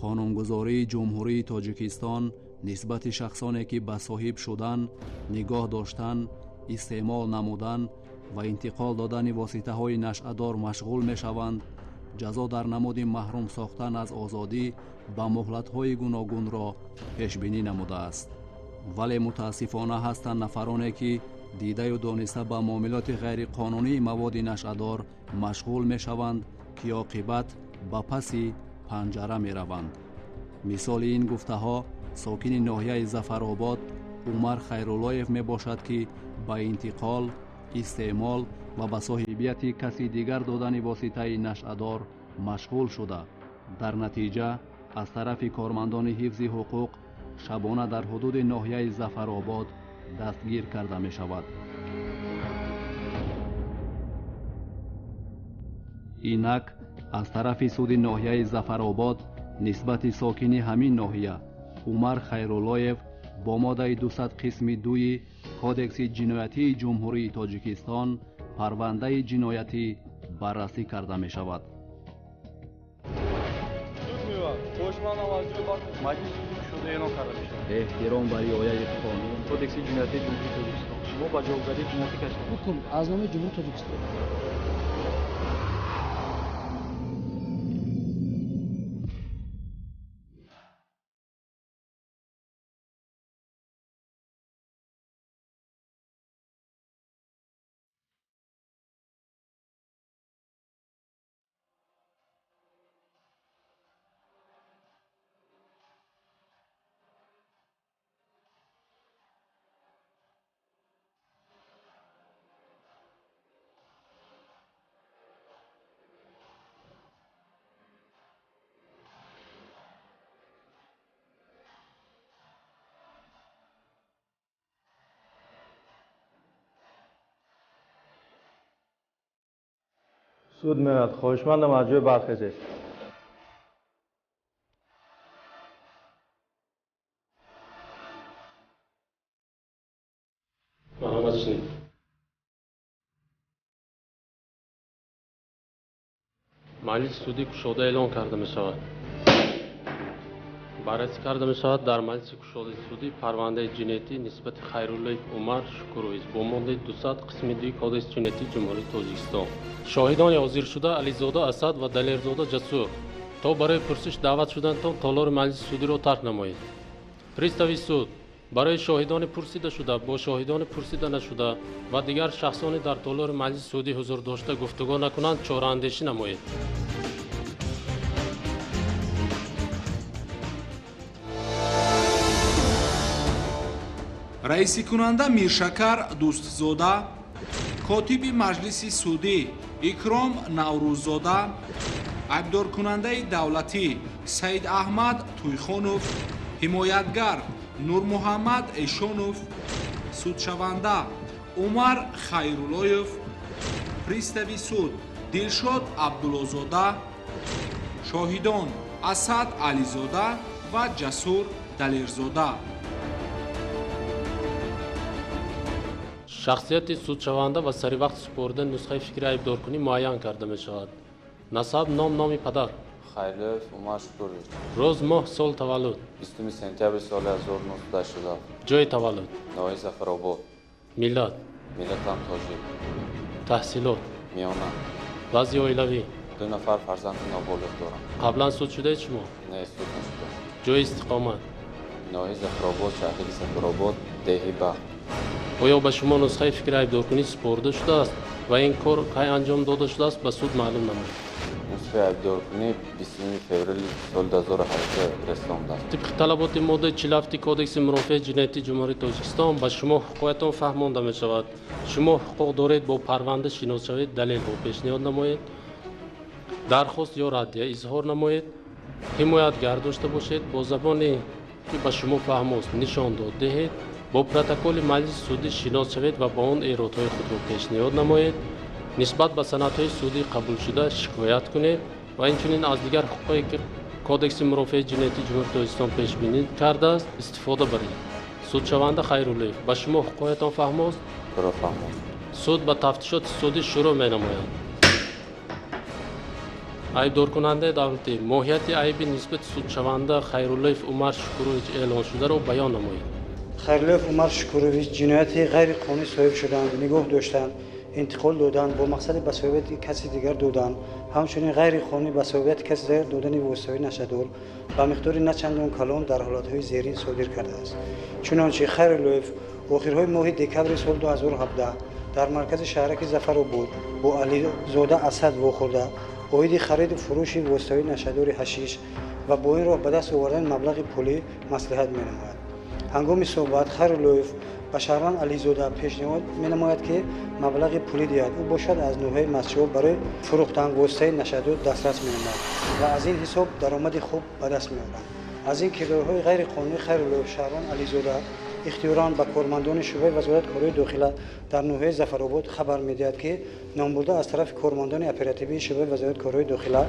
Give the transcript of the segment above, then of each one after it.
Қонунгузории Ҷумҳурии Тоҷикистон нисбати шахсоне, ки ба соҳиб шудан, нигоҳ доштан, истеъмол намудан ва интиқол додани воситаҳои нашъадор машғул мешаванд, ҷазо дар намуди маҳрум сохтан аз озодӣ ба муҳлатҳои гуногунро пешбинӣ намудааст. Вале мутаассифона ҳастанд нафароне, ки дидаю дониста ба муомилоти ғайриқонунии маводи нашъадор машғул мешаванд, ки оқибат ба паси панҷара мераванд. Мисоли ин гуфтаҳо сокини ноҳияи Зафаробод Умар Хайруллоев мебошад, ки ба интиқол, истеъмол ва ба соҳибияти каси дигар додани воситаи нашъадор машғул шуда, дар натиҷа аз тарафи кормандони ҳифзи ҳуқуқ шабона дар ҳудуди ноҳияи Зафаробод дастгир карда мешавад. Инак аз тарафи суди ноҳияи Зафаробод нисбати сокини ҳамин ноҳия Умар Хайруллоев бо моддаи 200 қисми 2 Кодекси ҷиноятии Ҷумҳурии Тоҷикистон парвандаи ҷиноятӣ баррасӣ карда мешавад. Эҳтиром ба риояи қонун. Кодекси ҷиноятии Ҷумҳурии Тоҷикистон. Шумо ба ҷавобгарии ҷиноятӣ кашида. Ҳукм аз номи Ҷумҳурии Тоҷикистон. Суд меояд. Хоҳишмандам аз ҷой бархезед. Марҳамат, шинед. Маҷлиси судӣ кушода эълон карда мешавад. Баррасӣ карда мешавад дар маҷлиси кушодаи судӣ парвандаи ҷиноятӣ нисбати Хайруллоев Умар Шукурович бо моддаи 200 қисми 2 Кодекси ҷиноятии Ҷумҳурии Тоҷикистон. Шоҳидони ҳозиршуда Ализода Асад ва Далерзода Ҷасур то барои пурсиш даъват шудантон толори маҷлиси судиро тарк намоед. Пристави суд барои шоҳидони пурсидашуда, бо шоҳидони пурсида нашуда ва дигар шахсони дар толори маҷлиси судӣ ҳузур дошта гуфтугӯ накунанд чораандешӣ намоед. Раисикунанда Миршакар Дӯстзода, котиби маҷлиси судӣ Икром Наврӯззода, айбдоркунандаи давлатӣ Саид Аҳмад Туйхонов, ҳимоятгар Нурмуҳаммад Эшонов, судшаванда Умар Хайруллоев, пристави суд Дилшод Абдуллозода, шоҳидон Асад Ализода ва Ҷасур Далерзода. Шахсияти судшаванда ва саривақт супоридани нусхаи фикри айбдоркунӣ муайян карда мешавад. Насаб, ном, номи падар. Хайруллоев Умар Шукурович. Рӯз, моҳ, сол таваллуд. 20 сентябри соли 1987. Ҷои таваллуд. Ноҳияи Зафаробод. Миллат. Миллатам тоҷик. Таҳсилот. Миёна. Вазъи оилавӣ. 2 нафар фарзанди ноболиғ дорам. Қаблан суд шудаед шумо? Не, суд нашудам. Ҷои истиқомат. Ноҳияи Зафаробод, шаҳри Зафаробод, деҳи Бахт. Оё ба шумо нусхаи фикри айбдоркунӣ супорида шудааст ва ин кор кай анҷом дода шудааст ба суд маълум намоед. Нусхаи айбдоркунӣ 20 феврали соли 2018 расондааст. Тибқи талаботи моддаи 47 Кодекси мурофиаи ҷиноятии Ҷумҳурии Тоҷикистон ба шумо ҳуқуқиятон фаҳмонда мешавад. Шумо ҳуқуқ доред бо парванда шинос шавед, далелҳо пешниҳод намоед, дархост ё раддия изҳор намоед, ҳимоятгар дошта бошед, бо забоне ки ба шумо фаҳмост нишон дод диҳед, бо протоколи маҷлиси судӣ шинос шавед ва ба он эродҳои худро пешниҳод намоед, нисбат ба санадҳои судӣ қабулшуда шикоят кунед ва инчунин аз дигар ҳуқуқе ки Кодекси мурофиаи ҷиноятии Ҷумҳурии Тоҷикистон пешбинӣ кардааст истифода баред. Судшаванда Хайруллоев, ба шумо ҳуқуқиятон фаҳмост? Фаҳмост. Суд ба тафтишоти судӣ шурӯъ менамояд. Айбдоркунандаи давлатӣ, моҳияти айби нисбати судшаванда Хайруллоев Умар Шукурович эълоншударо баён намоед. Хайруллоев Умар Шукурович ҷинояти ғайриқонунӣ соҳиб шудан, нигоҳ доштан, интиқол додан, бо мақсади ба соҳибияти каси дигар додан, ҳамчунин ғайриқонунӣ ба соҳибияти каси дигар додани воситаҳои нашъадор ба миқдори на чандон калон дар ҳолатҳои зерин содир кардааст. Чунончи, Хайруллоев охирҳои моҳи декабри соли 2017 дар маркази шаҳраки Зафаробод бо Ализода Асад вохӯрда, оиди хариду фурӯши воситаҳои нашъадори ҳашиш ва бо ин роҳ ба даст овардани маблағи пулӣ маслиҳат менамояд. Ҳангоми суҳбат Хайруллоев ба шаҳрванд Ализода пешниҳод менамояд, ки маблағи пулӣ диҳад, ӯ бошад аз ноҳияи Мастчоҳ барои фурӯхтан воситаи нашъадор дастрас менамояд ва аз ин ҳисоб даромади хуб ба даст меорад. Аз ин кирдорҳои ғайриқонунии Хайруллоев шаҳрванд Ализода ихтиёран ба кормандони шӯъбаи Вазорати корҳои дохила дар ноҳияи Зафаробод хабар медиҳад, ки номбурда аз тарафи кормандони оперативии шӯъбаи Вазорати корҳои дохила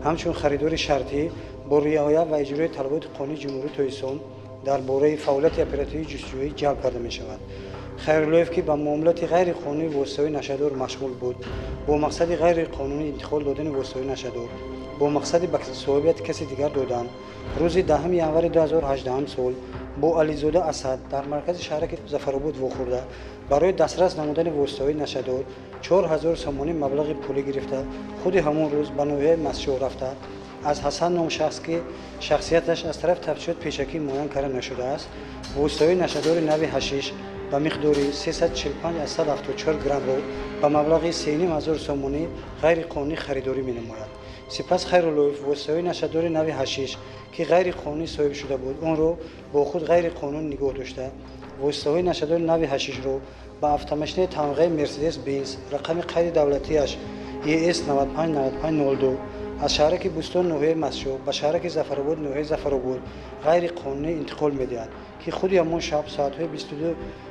ҳамчун харидори шартӣ бо риоя ва иҷрои талаботи қонуни Ҷумҳурии Тоҷикистон дар бораи фаъолияти оперативии ҷустуҷӯӣ ҷалб карда мешавад. Хайруллоев, ки ба муомилоти ғайриқонунии воситаҳои нашъадор машғул буд, бо мақсади ғайриқонунӣ интиқол додани воситаҳои нашъадор бо мақсади ба соҳибияти каси дигар додан рӯзи 10 январи 2018 сол бо Ализода Асад дар маркази шаҳраки Зафаробод вохӯрда, барои дастрас намудани воситаҳои нашъадор 4000 сомонӣ маблағи пулӣ гирифта, худи ҳамон рӯз ба ноҳияи Мастчоҳ рафта, аз Ҳасан ном шахс, ки шахсияташ аз тарафи тафтишот пешакӣ муайян карда нашудааст, воситаҳои нашъадори нави ҳашиш ба миқдори 345,74 граммро ба маблағи 3500 сомонӣ ғайриқонунӣ харидорӣ менамояд. Сипас Хайруллоев воситаҳои нашъадори нави ҳашиш, ки ғайриқонунӣ соҳиб шуда буд, онро бо худ ғайриқонунӣ нигоҳ дошта, воситаҳои нашъадори нави ҳашишро ба автомошинаи тамғаи Мерседес Бенз, рақами қайди давлатиаш ЕС 959502, аз шаҳраки Бӯстон ноҳияи Мастчоҳ ба шаҳраки Зафаробод ноҳияи Зафаробод ғайриқонунӣ интиқол медиҳад, ки худи ҳамон шаб соатҳои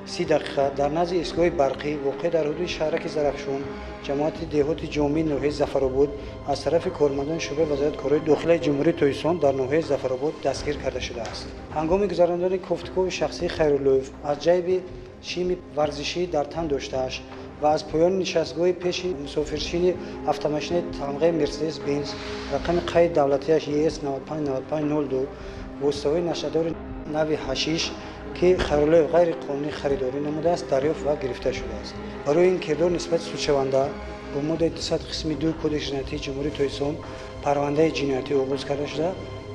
22:30 дар назди истгоҳи барқӣ, воқеъ дар ҳудуди шаҳраки Зарафшон, ҷамоати деҳоти Ҷомӣ ноҳияи Зафаробод, аз тарафи кормандони шӯъбаи Вазорати корҳои дохилаи Ҷумҳурии Тоҷикистон дар ноҳияи Зафаробод дастгир карда шудааст. Ҳангоми гузарондани кофтукови шахсии Хайруллоев аз ҷайби шими варзишӣ дар тан доштааш ва аз поёни нишастгоҳи пеши мусофиршини автомошинаи тамғаи Мерседес Бенз, рақами қайди давлатиаш ЕС 959502, воситаҳои нашъадори нави ҳашиш, ки Хайруллоев ғайриқонунӣ харидорӣ намудааст, дарёфт ва гирифта шудааст. Барои ин кирдор нисбати судшаванда бо моддаи 200 қисми 2 Кодекси ҷиноятии Ҷумҳурии Тоҷикистон парвандаи ҷиноятӣ оғоз карда шуда,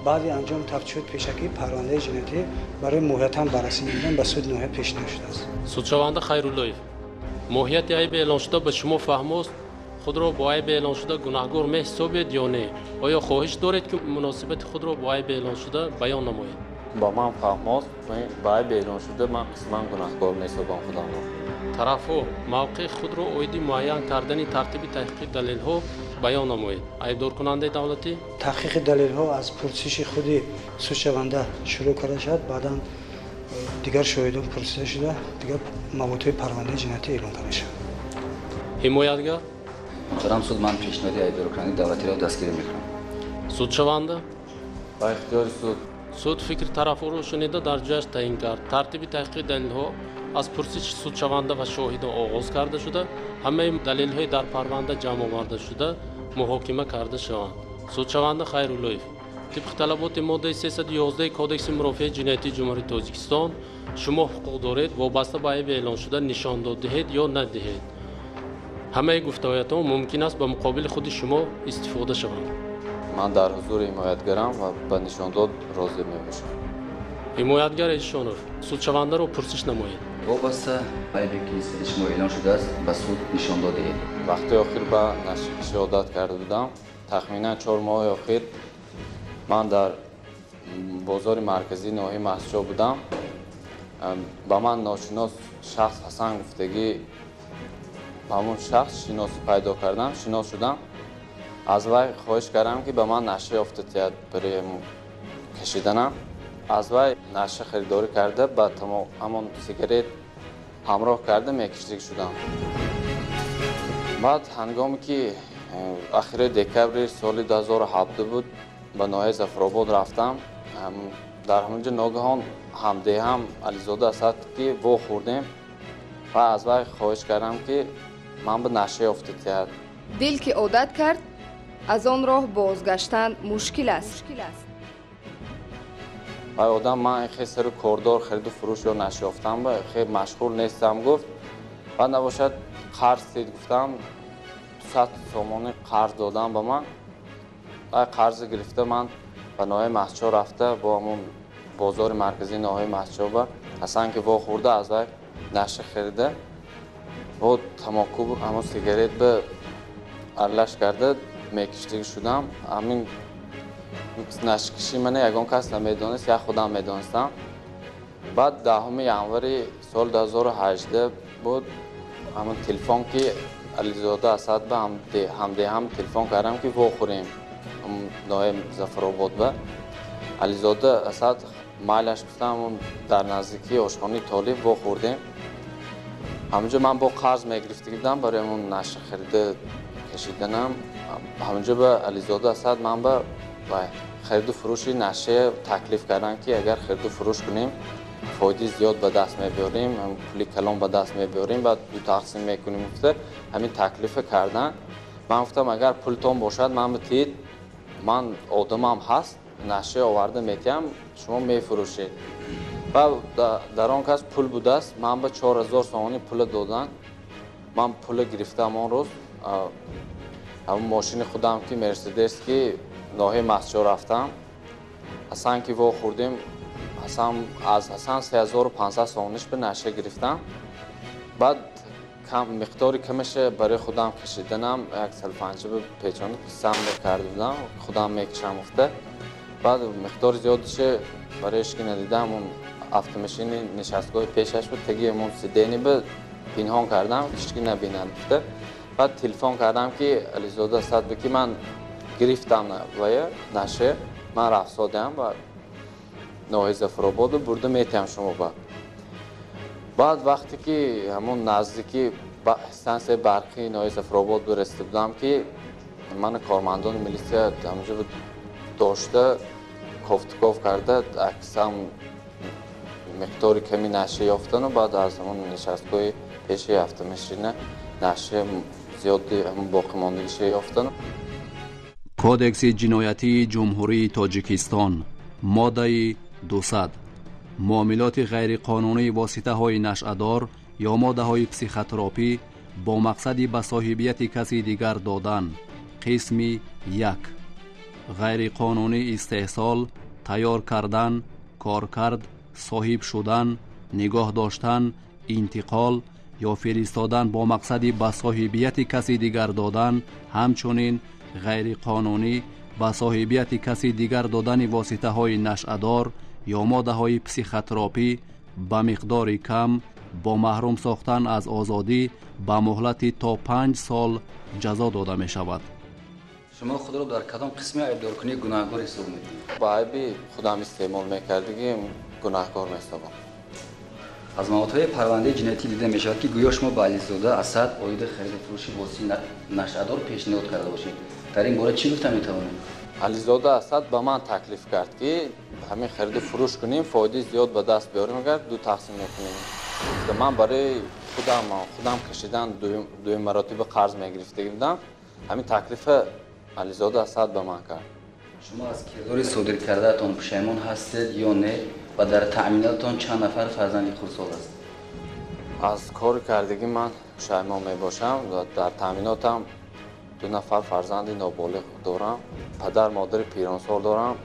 баъди анҷоми тафтишоти пешакӣ парвандаи ҷиноятӣ барои моҳиятан баррасӣ намудан ба суди ноҳия пешниҳод шудааст. Судшаванда Хайруллоев, моҳияти айби эълоншуда ба шумо фаҳмост? Худро бо айби эълоншуда гунаҳгор меҳисобед ё не? Оё хоҳиш доред, ки муносибати худро бо айби эълоншуда баён намоед? Ба ман фаҳмост, ба айби эълоншуда ман қисман гунаҳкор меҳисобам худамро. Тарафҳо, мавқеи худро оиди муайян кардани тартиби таҳқиқи далелҳо баён намоед. Айбдоркунандаи давлатӣ. Таҳқиқи далелҳо аз пурсиши худи судшаванда шурӯъ карда шавад, баъдан дигар шоҳидон пурсида шуда, дигар маводҳои парвандаи ҷиноятӣ эълон карда шавад. Ҳимоятгар. Муҳтарам суд, ман пешниҳоди айбдоркунандаи давлатиро дастгирӣ мекунам. Судшаванда. Ба ихтиёри суд. Суд фикри тарафҳоро шунида, дар ҷояш таъин кард. Тартиби таҳқиқи далелҳо аз пурсиши судшаванда ва шоҳидон оғоз карда шуда, ҳамаи далелҳои дар парванда ҷамъ оварда шуда муҳокима карда шаванд. Судшаванда Хайруллоев, тибқи талаботи моддаи 311 Кодекси мурофиаи ҷиноятии Ҷумҳурии Тоҷикистон шумо ҳуқуқ доред вобаста ба айби эълоншуда нишондод диҳед ё надиҳед. Ҳамаи гуфтаҳоятон мумкин аст ба муқобили худи шумо истифода шаванд. Ман дар ҳузури ҳимоятгарам ва ба нишондод розӣ мебошам. Ҳимоятгар Эшонов, судшавандаро пурсиш намоед. Вобаста ба айбе, ки нисбати шумо эълон шудааст, ба суд нишондод диҳед. Вақти охир ба нашъакашӣ одат карда будам. Тахминан 4 моҳи охир ман дар бозори марказии ноҳияи Мастчоҳ будам. Ба ман ношинос шахс Ҳасан гуфтагӣ, ба ҳамон шахс шиносӣ пайдо кардам, шинос шудам. Аз вай хоҳиш кардам, ки ба ман наша ёфта тиҳад барои кашиданам. Аз вай наша харидорӣ карда, ба ҳамон сигарет ҳамроҳ карда мекашидагӣ шудам. Баъд ҳангоме ки ахири декабри соли 2017 буд, ба ноҳияи Зафаробод рафтам. Дар ҳамонҷо ногаҳон ҳамдеҳам Ализода Асад ки вохӯрдем ва аз вай хоҳиш кардам, ки ман ба наша ёфта тиҳад. Дил ки одат кард. Аз он роҳ бозгаштан мушкил аст. Вай одам ман хе сару кордор хариду фурӯш ё нашёфтам, ба хе машғул нестам гуфт. Баъд набошад, қарз дид гуфтам, 200 сомонӣ қарз додам ба ман. Вай қарзи гирифта, ман ба ноҳияи Мастчоҳ рафта, бо ҳамон бозори марказии ноҳияи Мастчоҳ ба Ҳасан ки вохӯрда, аз вай наша харида, бо тамоку ҳамон сигарет ба аралаш карда мекиштагӣ шудам. Ҳамин нашкиши мана ягон кас намедонист, як худам медонистам. Баъд 10 январи соли 2018 буд, ҳамон телефон ки Ализода Асад ба ҳамдеҳам телефон кардам, ки вохӯрем ноҳияи Зафаробод ба. Ализода Асад майлаш гуфтам, дар наздикии ошхонаи Толиб вохӯрдем. Ҳамонҷо ман бо қарз мегирифтагӣ будам барои ҳамон наша харида кашиданам. Ҳамонҷо ба Ализода Асад ман ба хариду фурӯши наша таклиф кардам, ки агар хариду фурӯш кунем, фоидаи зиёд ба даст мебиёрем, пули калон ба даст мебиёрем, баъд ду тақсим мекунем гуфта ҳамин таклифа кардан. Ман гуфтам, агар пултон бошад, ман битиҳед, ман одамам ҳаст, наша оварда метиҳам, шумо мефурӯшед. Ва дар он кас пул будааст, ман ба 4000 сомонӣ пула додан. Ман пула гирифтам он рӯз, ҳамон мошини худам ки Мерседес ки ноҳияи Мастчоҳ рафтам. Ҳасан ки вохӯрдем, Ҳасан аз Ҳасан 3500 сомониш ба наша гирифтам. Баъд миқдори камаша барои худам кашиданам, як салфанча ба печони кисам мекарда будам, худам мекашам гуфта. Баъд миқдори зиёдиша барои ҳеч ки надидам, он автомашини нишастгоҳи пешаш буд, таги ҳамон сидени ба пинҳон кардам, ҳеч ки набинад гуфта. Баъд телефон кардам, ки Ализода Асад ба ки ман гирифтам вая наша, ман рафсодаам ба ноҳияи Зафарободу, бурда метиҳам шумо ба. Баъд вақте ки ҳамон наздики стансияи барқии ноҳияи Зафаробод расида будам, ки мана кормандони милитсия ҳамонҷо дошта, кофтуков карда, аксам миқдори ками наша ёфтану баъд аз ҳамон нишастгоҳи пеши автомашина наша зиёди ҳамон боқимондагиша ёфтану. Кодекси ҷиноятии Ҷумҳурии Тоҷикистон, моддаи 200, муомилоти ғайриқонунии воситаҳои нашъадор ё моддаҳои психотропӣ бо мақсади ба соҳибияти каси дигар додан, қисми 1, ғайриқонунӣ истеҳсол, тайёр кардан, коркард, соҳиб шудан, нигоҳ доштан, интиқол ё фиристодан бо мақсади ба соҳибияти каси дигар додан, ҳамчунин ғайриқонунӣ ба соҳибияти каси дигар додани воситаҳои нашъадор ё моддаҳои психотропӣ ба миқдори кам бо маҳрум сохтан аз озодӣ ба муҳлати то 5 сол ҷазо дода мешавад. Шумо худро дар кадом қисми айбдоркунӣ гунаҳкор ҳисоб мекунед? Ба айби худам истеъмол мекардагӣ гунаҳкор меҳисобам. Аз маводҳои парвандаи ҷиноятӣ дида мешавад, ки гӯё шумо ба Ализода Асад оиди хариду фурӯши воситаи нашъадор пешниҳод карда бошед. Дар ин бора чӣ гуфта метавонед? Ализода Асад ба ман таклиф кард, ки ҳамин хариду фурӯш кунем, фоидаи зиёд ба даст биёрем, агар ду тақсим мекунем. Ман барои худам кашидан дуюм маротиба қарз мегирифтагӣ будам. Ҳамин таклифа Ализода Асад ба ман кард. Шумо аз кирдори содир кардаатон пушаймон ҳастед ё не ва дар таъминотатон чанд нафар фарзанди хурдсол аст? Аз кори кардагӣ ман пушаймон мебошам. Дар таъминотам 2 нафар фарзанди ноболиғ дорам, падар модари пиронсол дорам.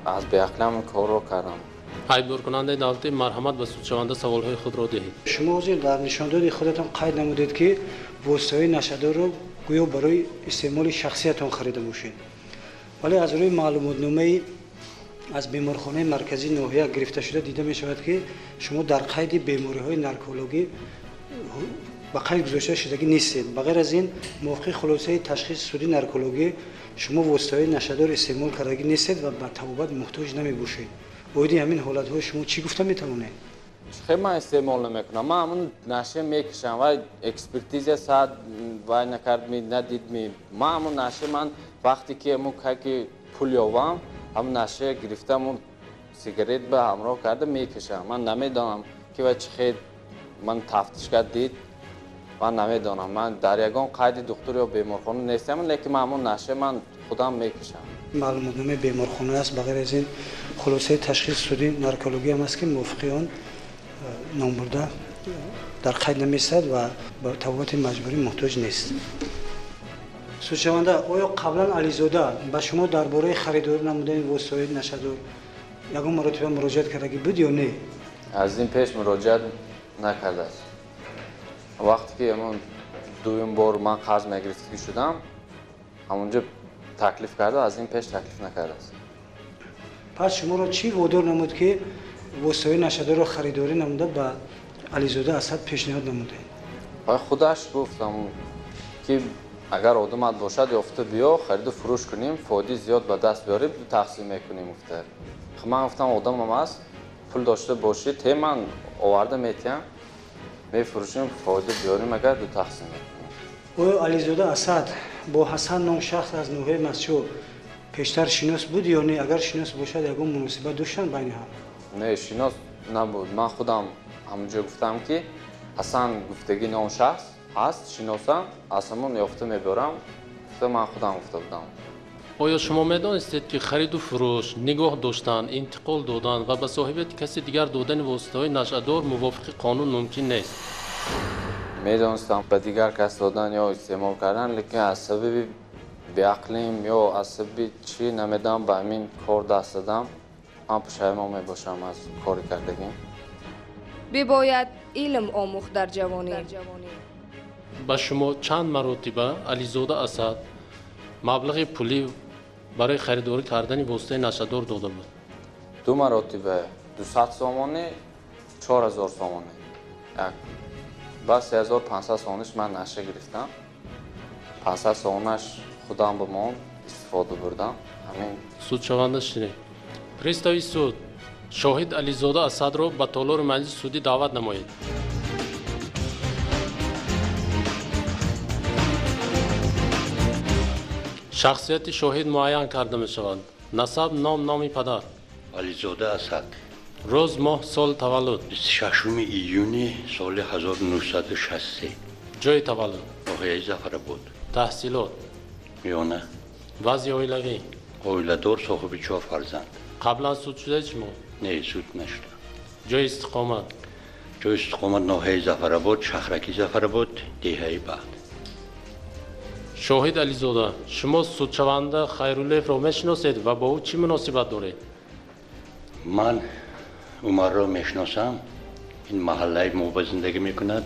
Аз беақлиам корро кардам. Айбдоркунандаи давлатӣ, марҳамат, ба судшаванда саволҳои худро диҳед. Шумо ҳозир дар нишондоди худатон қайд намудед, ки воситаҳои нашъадорро гӯё барои истеъмоли шахсиятон харида бошед, вале аз рӯи маълумотномаи аз беморхонаи марказии ноҳия гирифта шуда дида мешавад, ки шумо дар қайди бемориҳои наркологӣ ба қайд гузошта шудагӣ нестед. Ба ғайр аз ин, мувофиқи хулосаи ташхиси суди наркологӣ шумо воситаҳои нашъадор истеъмол кардагӣ нестед ва ба табобат муҳтоҷ намебошед. Оиди ҳамин ҳолатҳо шумо чӣ гуфта метавонед? Хеле ман истеъмол намекунам, ман ҳамон наша мекашам ва экспертиза саат вай накардми, надидми. Ман ҳамон наша, ман вақте ки ҳамон ки пул ёвам, ҳамон наша гирифта, ҳамон сигарет ба ҳамроҳ карда мекашам. Ман намедонам ки вай чӣ хел ман тафтиш кард, дид. Ман намедонам, ман дар ягон қайди духтур ё беморхона нестам, лекин ман ҳамон наша ман худам мекашам. Маълумотномаи беморхона аст, ба ғайр аз ин хулосаи ташхиси судии наркология ҳам аст, ки мувофиқи он номбурда дар қайд намеистад ва ба табобати маҷбурӣ муҳтоҷ нест. Судшаванда, оё қаблан Ализода ба шумо дар бораи харидорӣ намудани воситаҳои нашъадор ягон маротиба муроҷиат кардагӣ буд ё не? Аз ин пеш муроҷиат накардааст. Вақте ки ҳамон дуюм бор ман қарз мегирифтагӣ шудам, ҳамонҷо таклиф карда, аз ин пеш таклиф накардааст. Пас шуморо чӣ водор намуд, ки воситаҳои нашъадорро харидорӣ намуда ба Ализода Асад пешниҳод намудед? Худаш гуфт, ки агар одамат бошад, ёфта биё, хариду фурӯш кунем, фоидаи зиёд ба даст биёрем, ду тақсим мекунем, гуфта. Ман гуфтам, одамам аст, пул дошта бошӣ, те ман оварда метиҳам, мефурӯшем, фоида биёрем, агар ду тақсим мекунем. Оё Ализода Асад бо Ҳасан ном шахс аз ноҳияи Мастчоҳ пештар шинос буд ё не? Агар шинос бошад, ягон муносибат доштанд байни ҳам? Не, шинос набуд. Ман худам ҳамонҷо гуфтам, ки Ҳасан гуфтагӣ ном шахс ҳаст, шиносам, аз ҳамон ёфта мебарам, гуфта ман худам гуфта будам. Оё шумо медонистед, ки хариду фурӯш, нигоҳ доштан, интиқол додан ва ба соҳибияти каси дигар додани воситаҳои нашъадор мувофиқи қонун мумкин нест? Медонистам, ба дигар кас додан ё истеъмол кардан, лекин аз сабаби беақлим ё аз сабаби чӣ намедонам, ба ҳамин кор даст задам. Ман пушаймон мебошам аз кори кардагим. Бибояд илм омӯхт дар ҷавонӣ. Ба шумо чанд маротиба Ализода Асад маблағи пулӣ барои харидорӣ кардани воситаи нашъадор дода буд? Ду маротиба, 200 сомонӣ, 4000 сомонӣ. Як ба 3500 сомониш ман наша гирифтам. 500 сомонаш худам ба мон истифода бурдам. Ҳамин. Судшаванда шинед. Пристави суд шоҳид Ализода Асадро ба толори маҷлиси судӣ даъват намоед. Шахсияти шоҳид муайян карда мешавад. Насаб, ном, номи падар. Ализода Асад. Рӯз, моҳ, сол таваллуд. 26 июни соли 1963. Ҷои таваллуд. Ноҳияи Зафаробод. Таҳсилот. Миёна. Вазъи оилавӣ. Оиладор, соҳиби 4 фарзанд. Қаблан суд шудаед шумо? Не, суд нашудам. Ҷои истиқомат. Ҷои истиқомат ноҳияи Зафаробод, шаҳраки Зафаробод, деҳаи Бахт. Шоҳид Ализода, шумо судшаванда Хайруллоевро мешиносед ва бо ӯ чӣ муносибат доред? Ман Умарро мешиносам. Ин маҳаллаи мо ба зиндагӣ мекунад.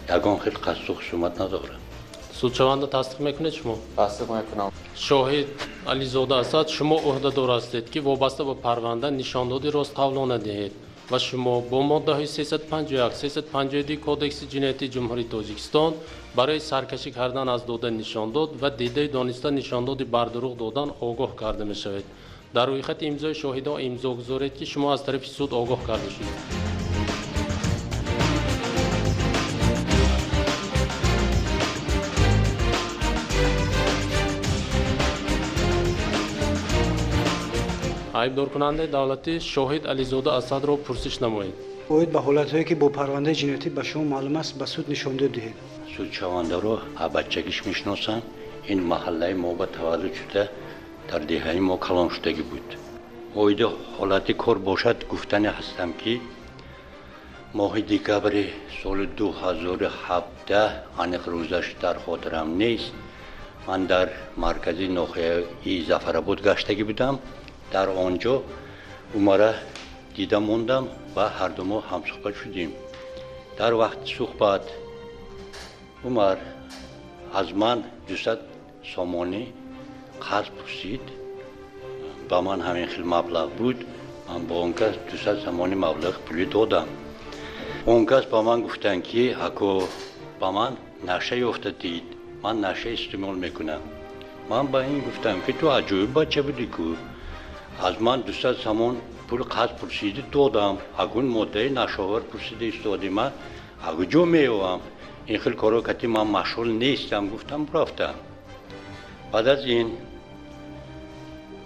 Ягон хел қасду хусумат надорам. Судшаванда тасдиқ мекунед шумо? Тасдиқ мекунам. Шоҳид Ализода Асад, шумо ӯҳдадор ҳастед, ки вобаста ба парванда нишондоди ростқавлона диҳед ва шумо бо моддаҳои 351, 352 Кодекси ҷиноятии Ҷумҳурии Тоҷикистон барои саркашӣ кардан аз додани нишондод ва дидаи дониста нишондоди бардурӯғ додан огоҳ карда мешавед. Дар рӯйхати имзои шоҳидон имзо гузоред, ки шумо аз тарафи суд огоҳ карда шудед. Айбдоркунандаи давлатӣ шоҳид Ализода Асадро пурсиш намоед. Оид ба ҳолатҳое, ки бо парвандаи ҷиноятӣ ба шумо маълум аст, ба суд нишондод диҳед. Судшавандаро бачагиш мешиносам. Ин маҳаллаи мо ба таваллуд шуда, дар деҳаи мо калон шудагӣ буд. Оиди ҳолати кор бошад, гуфтане ҳастам, ки моҳи декабри соли 2017, аниқ рӯзаш дар хотирам нест, ман дар маркази ноҳияи Зафаробод гаштагӣ будам. Дар он ҷо Умара дида мондам ва ҳарду мо ҳамсуҳбат шудем. Дар вақти суҳбат Умар аз ман 200 сомонӣ қарз пурсид. Ба ман ҳамин хел маблағ буд. Ман ба он кас 200 сомонӣ маблағи пулӣ додам. Он кас ба ман гуфтанд, ки ако ба ман наша ёфта дид, ман наша истеъмол мекунам. Ман ба ин гуфтам, ки ту аҷоиб бача будӣ ку, аз ман 200 сомон пул қарз пурсиди додам, акун моддаи нашовар пурсида истоди, ман акуҷо меёвам? Ин хел коро кати ман машғул нестам, гуфтам, рафтам. Баъд аз ин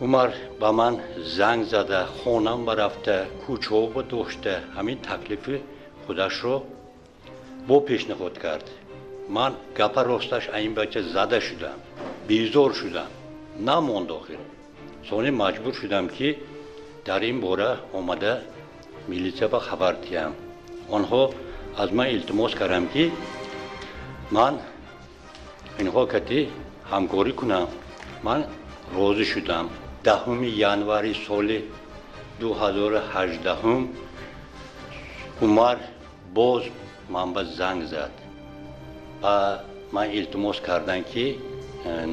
Умар ба ман занг зада, хонам барафта, кӯчаҳо дошта, ҳамин таклифи худашро бо пешниҳод кард. Ман гапа росташ ин бача зада шудам, безор шудам, намонд охир. Сони маҷбур шудам, ки дар ин бора омада милитсия ба хабар диҳам. Онҳо аз ман илтимос кардам, ки ман инҳо кати ҳамкорӣ кунам. Ман розӣ шудам. 10 январи соли 2018 Умар боз ман ба занг зад ва ман илтимос кардам, ки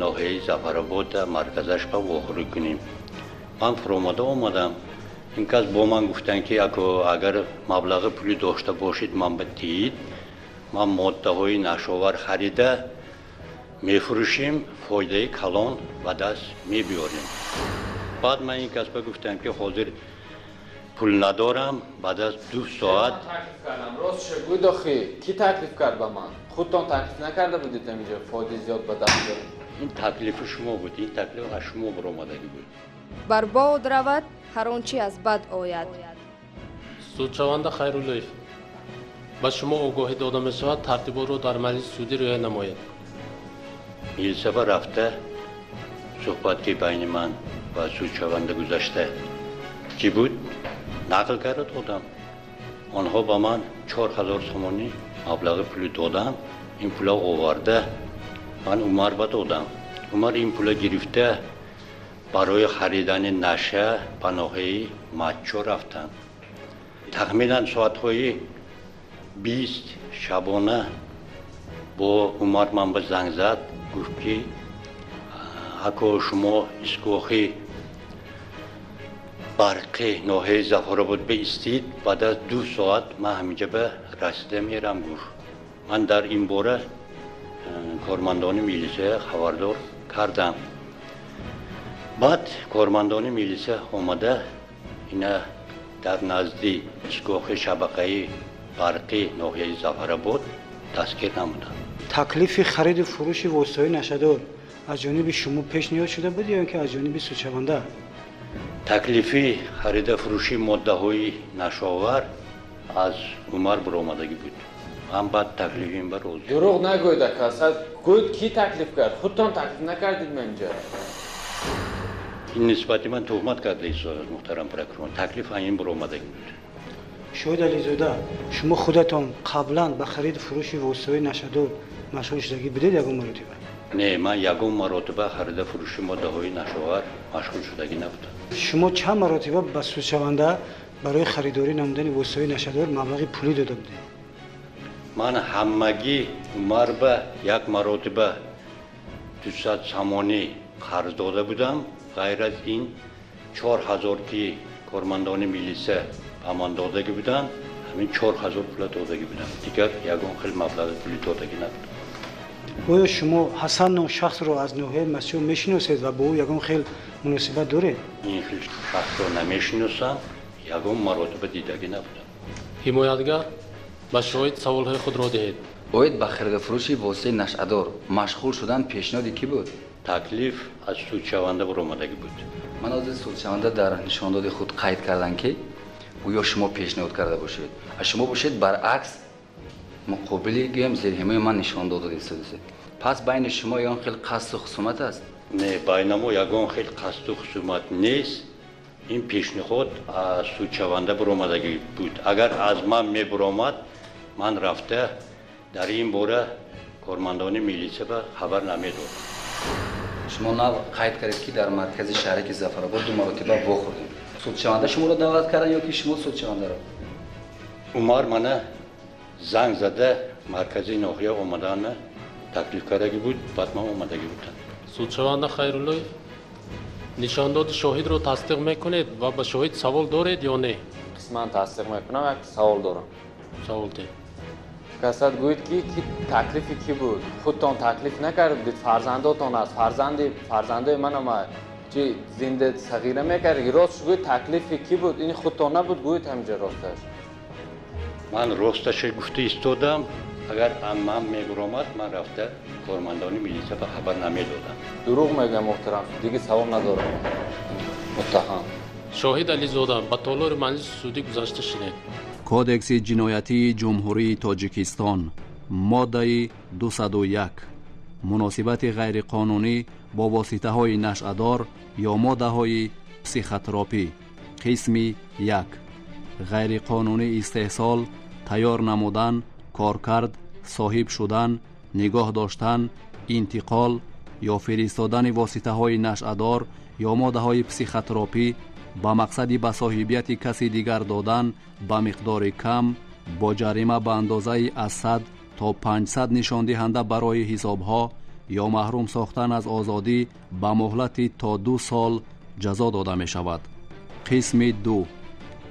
ноҳияи Зафаробода марказаш ба вохӯрӣ кунем. Ман фуромада омадам. Ин кас бо ман гуфтанд, ки агар маблағи пулӣ дошта бошед, ман ба диҳед, ман моддаҳои нашовар харида мефурӯшем, фоидаи калон ба даст мебиёрем. Баъд ман ин кас ба гуфтам, ки ҳозир пул надорам, баъд аз 2 соат. Таклиф кардам, ростша гӯед, охи кӣ таклиф кард ба ман? Худтон таклиф накарда будед, инҷо фоидаи зиёд ба даст биёрем? Ин таклифи шумо буд, ин таклиф аз шумо баромадагӣ буд. Бар бод равад ҳар он чи аз бад ояд. Судшаванда Хайруллоев, ба шумо огоҳӣ дода мешавад, тартиботро дар маҷлиси судӣ риоя намоед. Милитсия ба рафта суҳбат, ки байни ман ва судшаванда гузашта чӣ буд, нақл карда додам. Онҳо ба ман 4000 сомонӣ маблағи пулӣ додам. Ин пула оварда ман Умар ба додам. Умар ин пула гирифта барои харидани наша ба ноҳияи Матчо рафтанд. Тахминан соатҳои 20 шабона бо Умар ман ба занг зад, гуфт, ки ако, шумо истгоҳи барқи ноҳияи Зафаробод биистид, баъд аз 2 соат ман ҳаминҷа ба расида мерам, гуфт. Ман дар ин бора кормандони милисия хабардор кардам. Баъд кормандони милисия омада ина дар назди истгоҳи шабақаи барқи ноҳияи Зафаробод дастгир намуданд. Таклифи хариду фурӯши воситаҳои нашъадор аз ҷониби шумо пешниҳод шуда буд ё ин ки аз ҷониби судшаванда? Таклифи харида фурӯши моддаҳои нашовар аз Умар баромадагӣ буд. Ман баъд таклифи ин ба розӣ. Дурӯғ нагӯед, ака. Гӯед, кӣ таклиф кард? Худтон таклиф накардед ман инҷа? Ин нисбати ман туҳмат карда истодааст, муҳтарам прокурор. Таклиф ин баромадагӣ буд. Шоҳид Ализода, шумо худатон қаблан ба хариду фурӯши воситаҳои нашъадор машғул шудагӣ будед ягон маротиба? Не, ман ягон маротиба харида фурӯши моддаҳои нашовар машғул шудагӣ набудам. Шумо чанд маротиба ба судшаванда барои харидорӣ намудани воситаҳои нашъадор маблағи пулӣ дода будед? Ман ҳамагӣ Умар ба як маротиба 200 сомонӣ қарз дода будам. Ғайр аз ин 4000, ки кормандони милиса ба ман додагӣ буданд, ҳамин 4000 пула додагӣ будам. Дигар ягон хел маблағи пулӣ додагӣ набудам. Оё шумо Ҳасан ном шахсро аз ноҳияи Мастчоҳ мешиносед ва бо ӯ ягон хел муносибат доред? Ин хел шахсро намешиносам, ягон маротиба дидагӣ набудам. Ҳимоятгар, ба шоҳид саволҳои худро диҳед. Оид ба харидафурӯши воситаи нашъадор машғул шудан пешниҳоди кӣ буд? Таклиф аз судшаванда баромадагӣ буд. Ман ҳозир судшаванда дар нишондоди худ қайд кардам, ки гӯё шумо пешниҳод карда бошед, а шумо бошед, баръакс, муқобили гӯям зерҳимои ман нишон додед. Пас байни шумо ягон хел қасду хусумат аст? Не, байни мо ягон хел қасду хусумат нест. Ин пешниҳод аз судшаванда баромадагӣ буд. Агар аз ман мебаромад, ман рафта дар ин бора кормандони милитсия ба хабар намедодам. Шумо нав қайд кардед, ки дар маркази шаҳраки Зафаробод ду маротиба вохӯрдем. Судшаванда шуморо даъват кардан ё ки шумо судшавандаро? Умар мана занг зада, маркази ноҳия омадана таклиф кардагӣ буд, баъд ман омадагӣ будам. Судшаванда Хайруллоев, нишондоди шоҳидро тасдиқ мекунед ва ба шоҳид савол доред ё не? Қисман тасдиқ мекунам, як савол дорам. Савол диҳед. Касад, гӯед, ки таклифи кӣ буд? Худтон таклиф накарда будед? Фарзандотон аст, фарзанди фарзандои манам чи зинда сағира мекард. Рост гӯед, таклифи кӣ буд? Ин худтон набуд, гӯед ҳаминҷа росташ. Ман росташа гуфта истодам. Агар ман мебаромад, ман рафта кормандони милитсия ба хабар намедодам. Дурӯғ мегӯям, муҳтарам, дига савол надорам, муттаҳам. Шоҳид Ализода, ба толори маҷлиси судӣ гузашта шинед. Кодекси ҷиноятии Ҷумҳурии Тоҷикистон. Моддаи 201. Муносибати ғайриқонунӣ бо воситаҳои нашъадор ё моддаҳои психотропӣ. Қисми 1. Ғайриқонунӣ истеҳсол, тайёр намудан, коркард, соҳиб шудан, нигоҳ доштан, интиқол ё фиристодани воситаҳои нашъадор ё моддаҳои психотропӣ ба мақсади ба соҳибияти каси дигар додан ба миқдори кам бо ҷарима ба андозаи аз 100 то 500 нишондиҳанда барои ҳисобҳо ё маҳрум сохтан аз озодӣ ба муҳлати то 2 сол ҷазо дода мешавад. Қисми 2.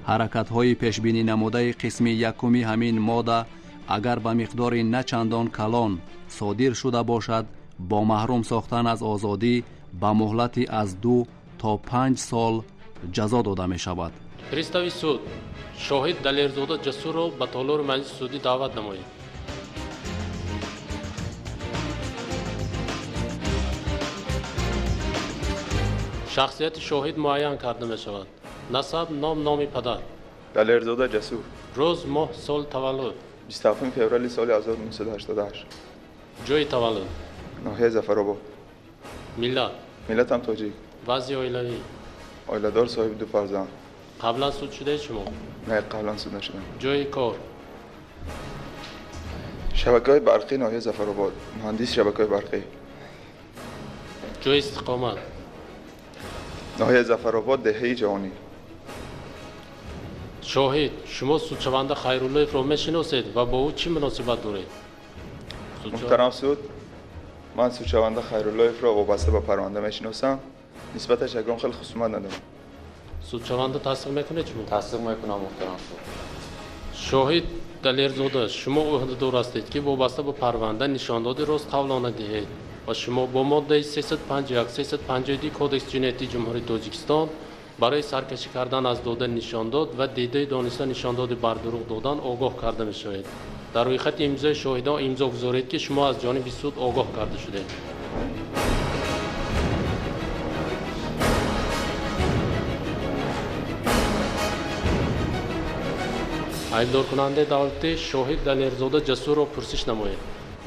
Ҳаракатҳои пешбинӣ намудаи қисми якуми ҳамин модда агар ба миқдори на чандон калон содир шуда бошад, бо маҳрум сохтан аз озодӣ ба муҳлати аз 2 то 5 сол ҷазо дода мешавад. Пристави суд шоҳид Далерзода Ҷасурро ба толори маҷлиси судӣ даъват намоед. Шахсияти шоҳид муайян карда мешавад. Насаб, ном, номи падар. Далерзода Ҷасур. Рӯз, моҳ, сол таваллуд. 27 феврали соли 1988. Ҷойи таваллуд. Ноҳияи Зафаробод. Миллат. Миллатам тоҷик. Вазъи оилавӣ. Оиладор, соҳиби 2 фарзанд. Қаблан суд шудаед шумо? Не, қаблан суд нашудам. Ҷойи кор. Шабакаҳои барқии ноҳияи Зафаробод. Муҳандиси шабакаҳои барқӣ. Ҷойи истиқомат. Ноҳияи Зафаробод, деҳаи Ҷавонӣ. Шоҳид, шумо судшаванда Хайруллоевро мешиносед ва бо ӯ чӣ муносибат доред? Муҳтарам суд, ман судшаванда Хайруллоевро вобаста ба парванда мешиносам. Нисбаташ ягон хел хусумат надорам. Судшаванда тасдиқ мекунед шумо? Тасдиқ мекунам, муҳтарам суд. Шоҳид Далерзода, шумо ӯҳдадор ҳастед, ки вобаста ба парванда нишондоди рост қавлона диҳед ва шумо бо моддаи 351 352 Кодекси ҷиноятии Ҷумҳурии Тоҷикистон барои саркашӣ кардан аз додани нишондод ва дидаи дониста нишондоди бардурӯғ додан огоҳ карда мешавед. Дар рӯйхати имзои шоҳидон имзо гузоред, ки шумо аз ҷониби суд огоҳ карда шудед. Айбдоркунандаи давлатӣ шоҳид Далерзода Ҷасурро пурсиш намоед.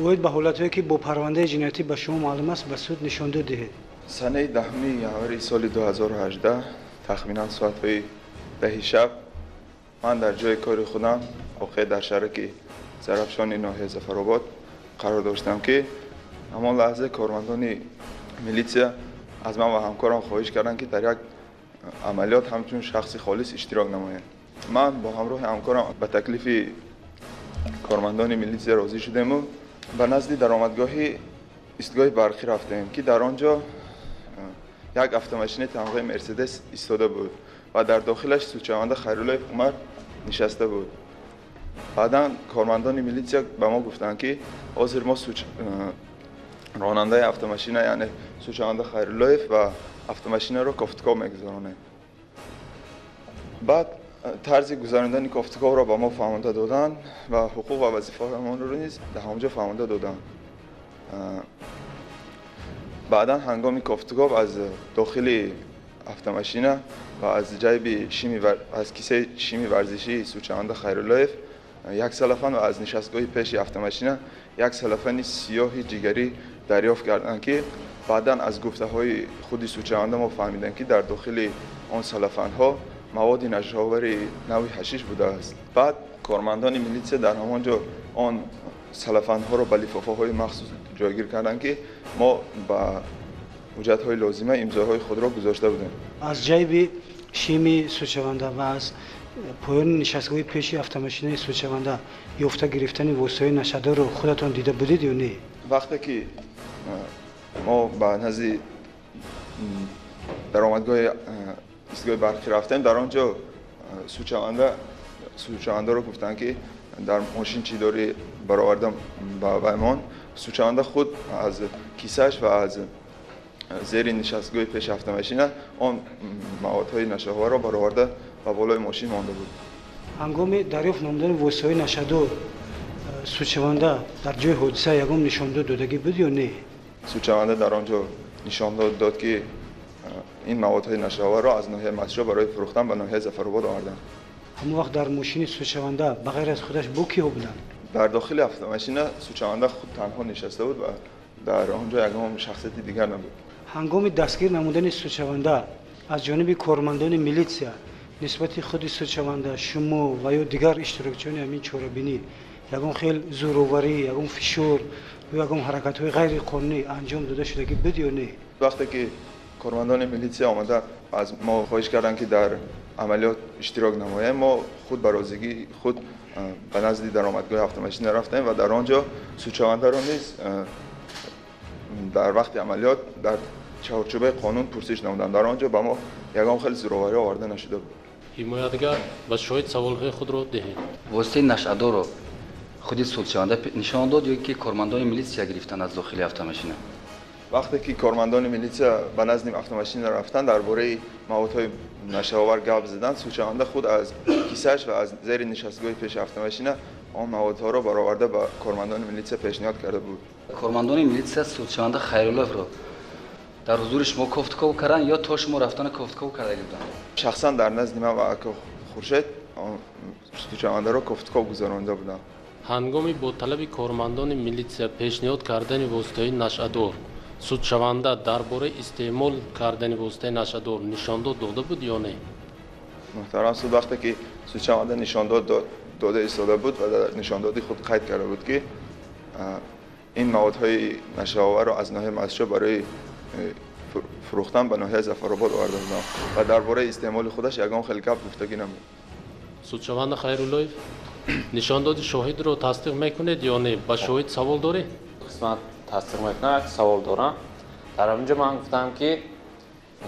Оид ба ҳолатҳое, ки бо парвандаи ҷиноятӣ ба шумо маълум аст, ба суд нишондод диҳед. Санаи 10 январи соли 2018 тахминан соатҳои 10 шаб ман дар ҷои кори худам воқеъ дар шаҳраки Зарафшони ноҳияи Зафаробод қарор доштам, ки ҳамон лаҳза кормандони милитсия аз ман ва ҳамкорам хоҳиш карданд, ки дар як амалиёт ҳамчун шахси холис иштирок намоем. Ман бо ҳамроҳи ҳамкорам ба таклифи кормандони милитсия розӣ шудему ба назди даромадгоҳи истгоҳи барқӣ рафтем, ки дар он ҷо як автомашинаи тамғаи Мерседес истода буд ва дар дохилаш судшаванда Хайруллоев Умар нишаста буд. Баъдан кормандони милитсия ба мо гуфтанд, ки ҳозир мо ронандаи автомашина, яъне судшаванда Хайруллоев ва автомашинаро кофтуков мегузаронем. Баъд тарзи гузарондани кофтуковро ба мо фаҳмонда доданд ва ҳуқуқ ва вазифаҳоямонро низ дар ҳамон ҷо фаҳмонда доданд. Баъдан ҳангоми кофтуков аз дохили автомашина ва аз ҷайби аз кисаи шими варзишии судшаванда Хайруллоев як салафан ва аз нишастгоҳи пеши автомашина як салафани сиёҳи ҷигарӣ дарёфт карданд, ки баъдан аз гуфтаҳои худи судшаванда мо фаҳмидем, ки дар дохили он салафанҳо маводи нашъаовари нави ҳашиш будааст. Баъд кормандони милитсия дар ҳамон ҷо он салафанҳоро ба лифофаҳои махсус ҷойгир карданд, ки мо ба ҳуҷҷатҳои лозима имзоҳои худро гузошта будем. Аз ҷайби шими судшаванда ва аз поёни нишастгоҳи пеши автомашинаи судшаванда ёфта гирифтани воситаҳои нашъадорро худатон дида будед ё не? Вақте ки мо ба назди даромадгоҳи истгоҳи барқӣ рафтем, дар он ҷо судшавандаро гуфтанд, ки дар мошин чӣ дорӣ баровардам ба ваймон. Судшаванда худ аз кисааш ва аз зери нишастгоҳи пеши автомашина он маводҳои нашъаоварро бароварда ба болои мошин монда буд. Ҳангоми дарёфт намудани воситаҳои нашъадор судшаванда дар ҷои ҳодиса ягон нишондод додагӣ буд ё не? Судшаванда дар он ҷо нишондод дод, ки ин маводҳои нашъаоварро аз ноҳияи Мастчоҳ барои фурӯхтан ба ноҳияи Зафаробод оварданд. Ҳамон вақт дар мошини судшаванда ба ғайр аз худаш бо киҳо буданд? Дар дохили автомашина судшаванда худ танҳо нишаста буд ва дар он ҷо ягон шахсияти дигар набуд. Ҳангоми дастгир намудани судшаванда аз ҷониби кормандони милитсия нисбати худи судшаванда, шумо ва ё дигар иштирокчиёни ҳамин чорабинӣ ягон хел зӯроварӣ, ягон фишор ё ягон ҳаракатҳои ғайриқонунӣ анҷом дода шудагӣ буд ё не? Вақте ки кормандони милитсия омада аз мо хоҳиш карданд, ки дар амалиёт иштирок намоем, мо худ ба розигии худ ба назди даромадгоҳи автомашина рафтем ва дар он ҷо судшавандаро низ дар вақти амалиёт дар чаҳорчӯбаи қонун пурсиш намуданд. Дар он ҷо ба мо ягон хел зӯроварӣ оварда нашуда буд. Ҳимоятгар, ба шоҳид саволҳои худро диҳед. Воситаи нашъадорро худи судшаванда нишон дод ё ки кормандони милитсия гирифтанд аз дохили автомашина? Вақте ки кормандони милитсия ба назди автомашина рафтанд, дар бораи маводҳои нашъаовар гап заданд, судшаванда худ аз кисааш ва аз зери нишастгоҳи пеши автомашина он маводҳоро бароварда ба кормандони милитсия пешниҳод карда буд. Кормандони милитсия судшаванда Хайруллоевро дар ҳузури шумо кофтков карданд ё то шумо рафтана кофтков карда буданд? Шахсан дар назди ман ва ака Хуршед судшавандаро кофтков гузаронда буданд. Ҳангоми бо талаби кормандони милитсия пешниҳод кардани воситаҳои нашъадор, судшаванда дар бораи истеъмол кардани воситаи нашъадор нишондод дода буд ё не? Муҳтарам суд, вақте ки судшаванда нишондод дода истода буд ва дар нишондоди худ қайд карда буд, ки ин маводҳои нашъаоварро аз ноҳияи Мастчоҳ барои фурӯхтан ба ноҳияи Зафаробод оварда будам ва дар бораи истеъмоли худаш ягон хел гап гуфтагӣ набуд. Судшаванда Хайруллоев, нишондоди шоҳидро тасдиқ мекунед ё не? Ба шоҳид савол доред? Қисмат тасдиқ мекунам, як савол дорам. Дар он ҷо ман гуфтам, ки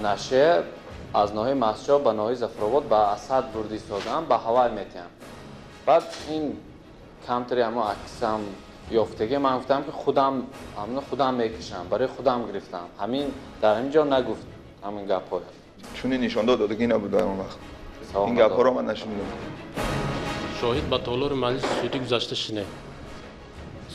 нашъа аз ноҳияи Мастчоҳ ба ноҳияи Зафаробод ба Асад бурда истодам, ба ҳавай метиҳам. Баъд ин камтари ҳамо аксам ёфтагӣ, ман гуфтам, ки худам ҳамно худам мекашам, барои худам гирифтам. Ҳамин дар ҳамин ҷо нагуфт ҳамин гапҳоя. Чунин нишондод додагӣ набуд дар он вақт. Ин гапҳоро ман нашунидам. Шоҳид ба толори маҷлиси судӣ гузашта шинед.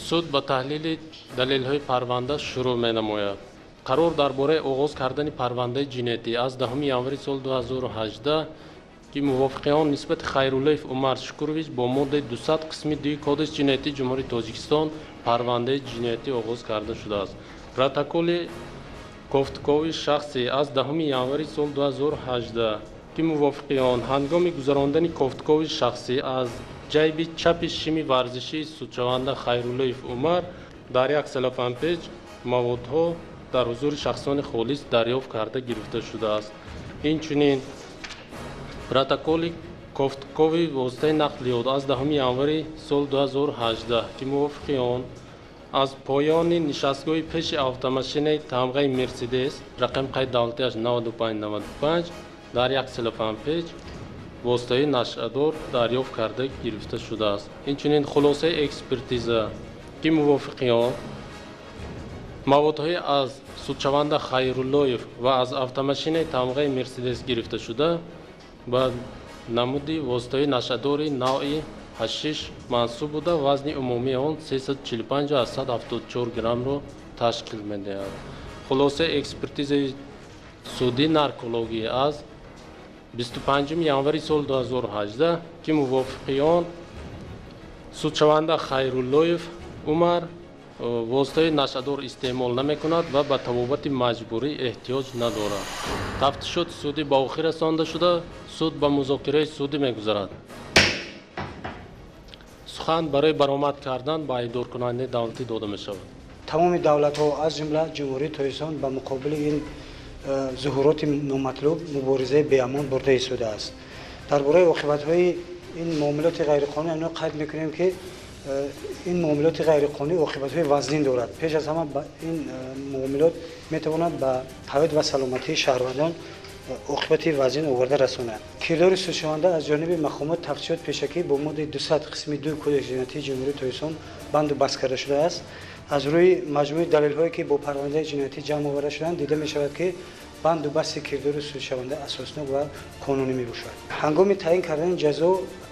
Суд ба таҳлили далелҳои парванда шурӯъ менамояд. Қарор дар бораи оғоз кардани парвандаи ҷиноятӣ аз 10 январи соли 2018, ки мувофиқи он нисбати Хайруллоев Умар Шукурович бо моддаи 200 қисми 2 Кодекси ҷиноятии Ҷумҳурии Тоҷикистон парвандаи ҷиноятӣ оғоз карда шудааст. Протоколи кофтукови шахсӣ аз 10 январи соли 2018, ки мувофиқи он ҳангоми гузарондани кофтукови шахсӣ аз ҷайби чапи шими варзишии судшаванда Хайруллоев Умар дар як селофанпеч маводҳо дар ҳузури шахсони холис дарёфт карда гирифта шудааст. Инчунин протоколи кофтукови воситаи нақлиёт аз 10 январи соли 2018, ки мувофиқи он аз поёни нишастгоҳи пеши автомашинаи тамғаи Мерседес рақами қайди давлатиаш 9595 дар як селофанпеч воситаи нашъадор дарёфт карда гирифта шудааст. Инчунин хулосаи экспертиза, ки мувофиқи он маводҳои аз судшаванда Хайруллоев ва аз автомашинаи тамғаи Мерседес гирифта шуда ба намуди воситаи нашъадори навъи ҳашиш мансуб буда, вазни умумии он 345,74 граммро ташкил медиҳад. Хулосаи экспертизаи судии наркологӣ аз 25 январи соли 2018, ки мувофиқи он судшаванда Хайруллоев Умар воситаи нашъадор истеъмол намекунад ва ба табобати маҷбурӣ эҳтиёҷ надорад. Тафтишоти судӣ ба охир расонда шуда, суд ба музокираи судӣ мегузарад. Сухан барои баромад кардан ба айбдоркунандаи давлатӣ дода мешавад. Тамоми давлатҳо, аз ҷумла Ҷумҳурии Тоҷикистон, ба муқобили ин зуҳуроти номатлуб муборизаи беамон бурда истодааст. Дар бораи оқибатҳои ин муомилоти ғайриқонунӣ ино қайд мекунем, ки ин муомилоти ғайриқонунӣ оқибатҳои вазнин дорад. Пеш аз ҳама ин муомилот метавонад ба ҳаёт ва саломатии шаҳрвандон оқибати вазнин оварда расонад. Кирдори судшаванда аз ҷониби мақомоти тафтишот пешакӣ бо моддаи 200 қисми 2 Кодекси ҷиноятии Ҷумҳурии Тоҷикистон банду баст карда шудааст. Аз рӯи маҷмӯи далелҳое, ки бо парвандаи ҷиноятӣ ҷамъ оварда шуданд, дида мешавад, ки банду басти кирдори судшаванда асоснок ва қонунӣ мебошад. Ҳангоми таъин кардани ҷазо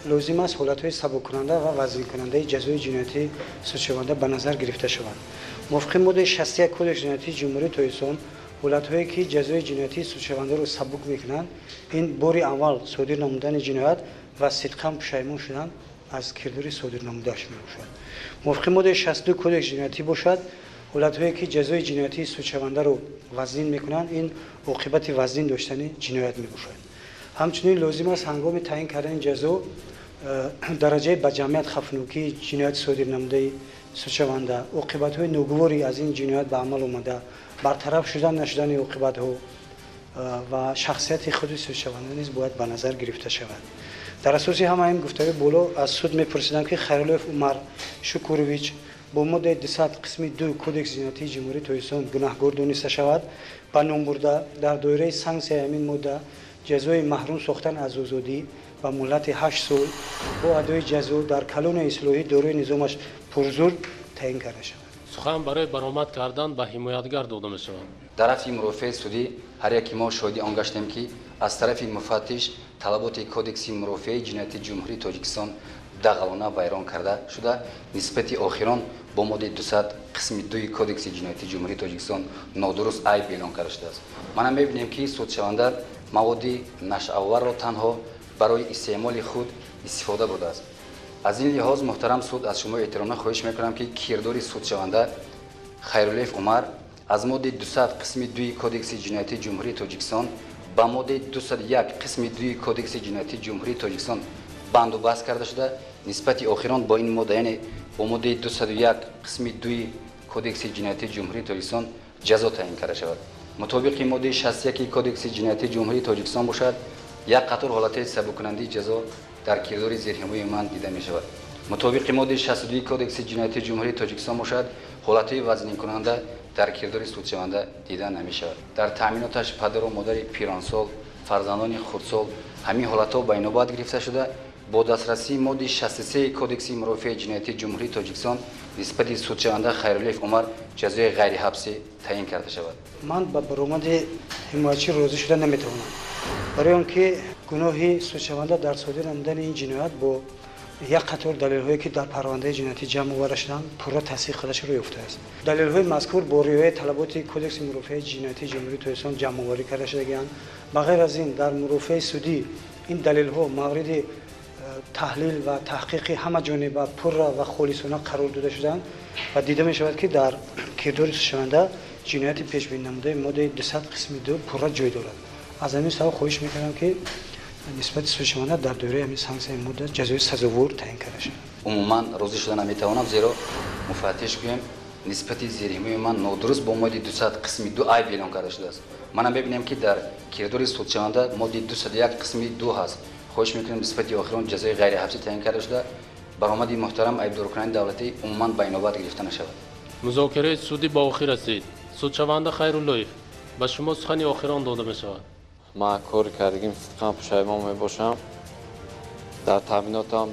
лозим аст ҳолатҳои сабуккунанда ва вазнинкунандаи ҷазои ҷиноятии судшаванда ба назар гирифта шаванд. Мувофиқи моддаи 61 Кодекси ҷиноятии Ҷумҳурии Тоҷикистон, ҳолатҳое, ки ҷазои ҷиноятии судшавандаро сабук мекунанд, ин бори аввал содир намудани ҷиноят ва сидқан пушаймон шудан Аз кирдори содир намудааш мебошад. Мувофиқи моддаи 62 Кодекси ҷиноятӣ бошад, ҳолатҳое ки ҷазои ҷиноятии судшавандаро вазнин мекунанд, ин оқибати вазнин доштани ҷиноят мебошад. Ҳамчунин лозим аст ҳангоми таъин кардани ҷазо дараҷаи ба ҷамъият хавфнокии ҷинояти содир намудаи судшаванда, оқибатҳои ногувори аз ин ҷиноят ба амал омада, бартараф шудан нашудани оқибатҳо ва шахсияти худи судшаванда низ бояд ба назар гирифта шавад. Дар асоси ҳамаи ин гуфтаҳои боло аз суд мепурсидам, ки Хайруллоев Умар Шукурович бо моддаи 200 қисми 2 Кодекси ҷиноятии Ҷумҳурии Тоҷикистон гунаҳгор дониста шавад, ба ном бурда дар доираи санксияи ҳамин модда ҷазои маҳрум сохтан аз озодӣ ба муҳлати 8 сол бо адои ҷазо дар колонияи ислоҳӣ дорои низомаш пурзур таъин карда шавад. Сухан барои баромад кардан ба ҳимоятгар дода мешавад. Дар рафти мурофиаи судӣ ҳар яки мо шоҳиди он гаштем, ки аз тарафи муфаттиш талаботи Кодекси мурофиаи ҷиноятии Ҷумҳурии Тоҷикистон дағалона вайрон карда шуда, нисбати охирон бо моддаи 200 қисми 2 Кодекси ҷиноятии Ҷумҳурии Тоҷикистон нодуруст айб эълон карда шудааст. Мана мебинем, ки судшаванда маводи нашъаоварро танҳо барои истеъмоли худ истифода бурдааст. Аз ин лиҳоз, муҳтарам суд, аз шумо эҳтиромона хоҳиш мекунам, ки кирдори судшаванда Хайруллоев Умар аз моддаи 200 қисми 2 Кодекси ҷиноятии Ҷумҳурии Тоҷикистон ба моддаи 201 қисми 2 Кодекси ҷиноятии Ҷумҳурии Тоҷикистон бандубаст карда шуда, нисбати охирон бо ин модда, яъне бо моддаи 201 қисми 2 Кодекси ҷиноятии Ҷумҳурии Тоҷикистон ҷазо таъин карда шавад. Мутобиқи моддаи 61 Кодекси ҷиноятии Ҷумҳурии Тоҷикистон бошад, як қатор ҳолатҳои сабуккунандаи ҷазо дар кирдори зерҳимояи ман дида мешавад. Мутобиқи моддаи 62 Кодекси ҷиноятии Ҷумҳурии Тоҷикистон бошад, ҳолатҳои вазнинкунанда дар кирдори судшаванда дида намешавад. Дар таъминоташ падару модари пиронсол, фарзандони хурдсол, ҳамин ҳолатҳо ба инобат гирифта шуда, бо дастрасии моддаи 63 Кодекси мурофиаи ҷиноятии Ҷумҳурии Тоҷикистон нисбати судшаванда Хайруллоев Умар ҷазои ғайриҳабсӣ таъин карда шавад. Ман ба баромади ҳимоятчӣ розӣ шуда наметавонам, барои он ки гуноҳи судшаванда дар содир намудани ин ҷиноят бо як қатор далелҳое, ки дар парвандаи ҷиноятӣ ҷамъ оварда шуданд, пурра тасдиқ худашро ёфтааст. Далелҳои мазкур бо риояи талаботи Кодекси мурофиаи ҷиноятии Ҷумҳурии Тоҷикистон ҷамъоварӣ карда шудагианд. Ба ғайр аз ин, дар мурофиаи судӣ ин далелҳо мавриди таҳлил ва таҳқиқи ҳамаҷониба пурра ва холисона қарор дода шуданд ва дида мешавад, ки дар кирдори судшаванда ҷинояти пешбинӣ намудаи моддаи 200 қисми 2 пурра ҷой дорад. Аз ҳамин сабаб хоҳиш мекардам, ки нисбати судшаванда дар доираи ҳамин санксияи модда ҷазои сазовор таъин карда шавад. Умуман розӣ шуда наметавонам, зеро муфаттиш гӯем нисбати зерҳимояи ман нодуруст бо моддаи 200 қисми 2 айб эълон карда шудааст. Мана мебинем, ки дар кирдори судшаванда моддаи 201 қисми 2 ҳаст. Хоҳиш мекунем нисбати охирон ҷазои ғайриҳабсӣ таъин карда шуда, баромади муҳтарам айбдоркунандаи давлатӣ умуман ба инобат гирифта нашавад. Музокираи судӣ ба охир расид. Судшаванда Хайруллоев, ба шумо сухани охирон дода мешавад. Ман кори кардагим сидқан пушаймон мебошам. Дар таъминотам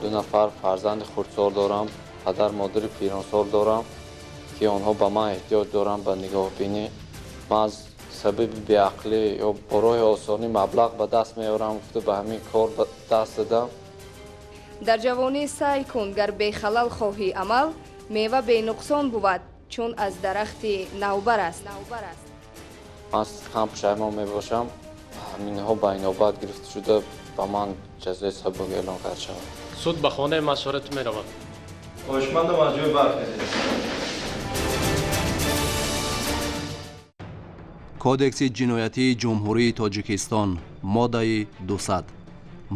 2 нафар фарзанди хурдсол дорам, падар модари пиронсол дорам, ки онҳо ба ман эҳтиёҷ доранд ба нигоҳбинӣ. Ман аз сабаби беақлӣ ё бо роҳи осонӣ маблағ ба даст меорам гуфта ба ҳамин кор даст задам. Дар ҷавонӣ саъй кун, гар бехалал хоҳӣ амал, мева бенуқсон бувад, чун аз дарахти навбар аст. Ман сидқан пушаймон мебошам. Ҳаминҳо ба инобат гирифта шуда, ба ман ҷазои сабук эълон карда шавад. Суд ба хонаи машваратӣ меравад. Хоҳишмандам аз ҷой бархезед. Кодекси ҷиноятии Ҷумҳурии Тоҷикистон, моддаи 200.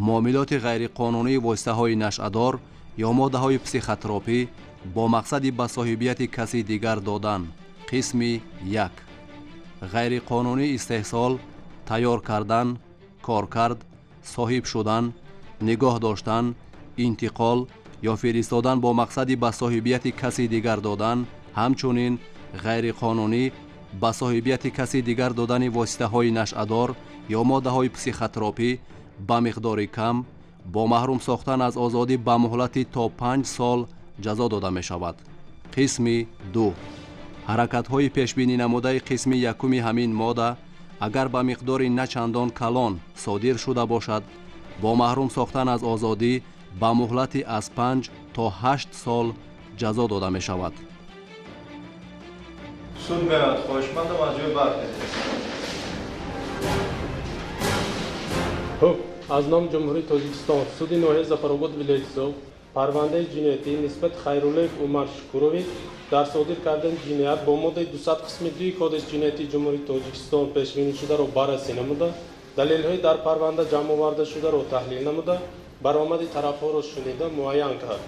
Муомилоти ғайриқонунии воситаҳои нашъадор ё моддаҳои психотропӣ бо мақсади ба соҳибияти каси дигар додан. Қисми 1. Ғайриқонунӣ истеҳсол, тайёр кардан, коркард, соҳиб шудан, нигоҳ доштан, интиқол ё фиристодан бо мақсади ба соҳибияти каси дигар додан, ҳамчунин ғайриқонунӣ ба соҳибияти каси дигар додани воситаҳои нашъадор ё моддаҳои психотропӣ ба миқдори кам бо маҳрум сохтан аз озодӣ ба муҳлати то 5 сол ҷазо дода мешавад. Қисми 2. Ҳаракатҳои пешбинӣ намудаи қисми якуми ҳамин модда агар ба миқдори начандон калон содир шуда бошад, бо маҳрум сохтан аз озодӣ ба муҳлати аз 5 то 8 сол ҷазо дода мешавад. Суд меравад. Хоҳишмандам аз ҷой бархезед. Ҳукм. Аз номи Ҷумҳурии Тоҷикистон суди ноҳияи Зафаробод вилояти Суғд парвандаи ҷиноятӣ нисбати Хайруллоев Умар Шукурович дар содир кардани ҷиноят бо моддаи 200 қисми 2 Кодекси ҷиноятии Ҷумҳурии Тоҷикистон пешбинишударо баррасӣ намуда, далелҳои дар парванда ҷамъовардашударо таҳлил намуда, баромади тарафҳоро шунида муайян кард.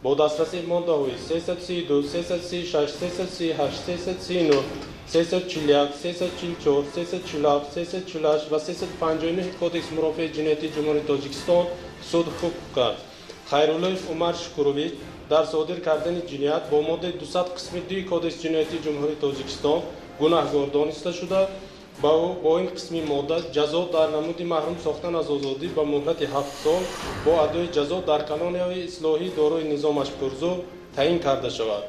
Бо дастрасии моддаҳои 332, 336, 338, 339, 341, 344, 347, 348 ва 359 Кодекси мурофиаи ҷиноятии Ҷумҳурии Тоҷикистон суд ҳукм кард. Хайруллоев Умар Шукурович дар содир кардани ҷиноят бо моддаи 200 қисми 2 Кодекси ҷиноятии Ҷумҳурии Тоҷикистон гунаҳгор дониста шуда, ба ӯ бо ин қисми модда ҷазо дар намуди маҳрум сохтан аз озодӣ ба муҳлати 7 сол бо адои ҷазо дар колонияҳои ислоҳӣ дорои низомаш пурзӯр таъин карда шавад.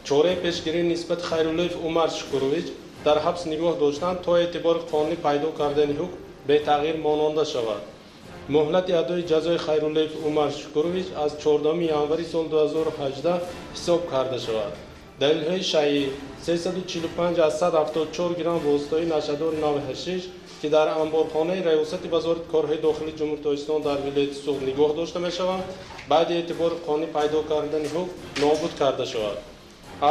Чораи пешгирӣ нисбати Хайруллоев Умар Шукурович дар ҳабс нигоҳ доштан то эътибори қонунӣ пайдо кардани ҳукм бетағйир мононда шавад. Муҳлати адои ҷазои Хайруллоев Умар Шукурович аз 14 январи соли 2018 ҳисоб карда шавад. Далелҳои шайъӣ 345 аз 174 грамм воситаҳои нашъадори нави ҳашиш, ки дар анборхонаи Раёсати Вазорати корҳои дохилии Ҷумҳурии Тоҷикистон дар вилояти Суғд нигоҳ дошта мешаванд, баъди эътибори қонунӣ пайдо кардани ҳукм нобуд карда шавад.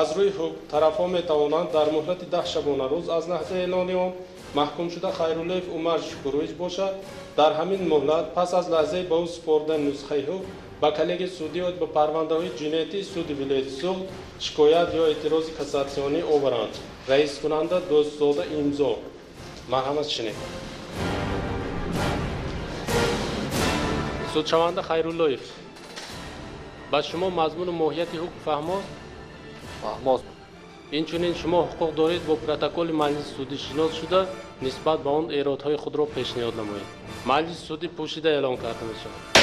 Аз рӯи ҳукм тарафҳо метавонанд дар муҳлати 10 шабонарӯз аз лаҳзаи эълони он маҳкумшуда Хайруллоев Умар Шукурович бошад, дар ҳамин муҳлат пас аз лаҳзаи ба ӯ супоридани нусхаи ҳукм ба коллегияи судӣ оид ба парвандаҳои ҷиноятии суди вилояти Суғд шикоят ё эътирози кассатсионӣ оваранд. Раискунанда Дӯстзода имзо. Марҳамат шинед. Судшаванда Хайруллоев, ба шумо мазмуну моҳияти ҳукм фаҳмост? Фаҳмост. Инчунин шумо ҳуқуқ доред бо протоколи маҷлиси судӣ шинос шуда, нисбат ба он эродҳои худро пешниҳод намоед. Маҷлиси судӣ пӯшида эълон карда мешавад.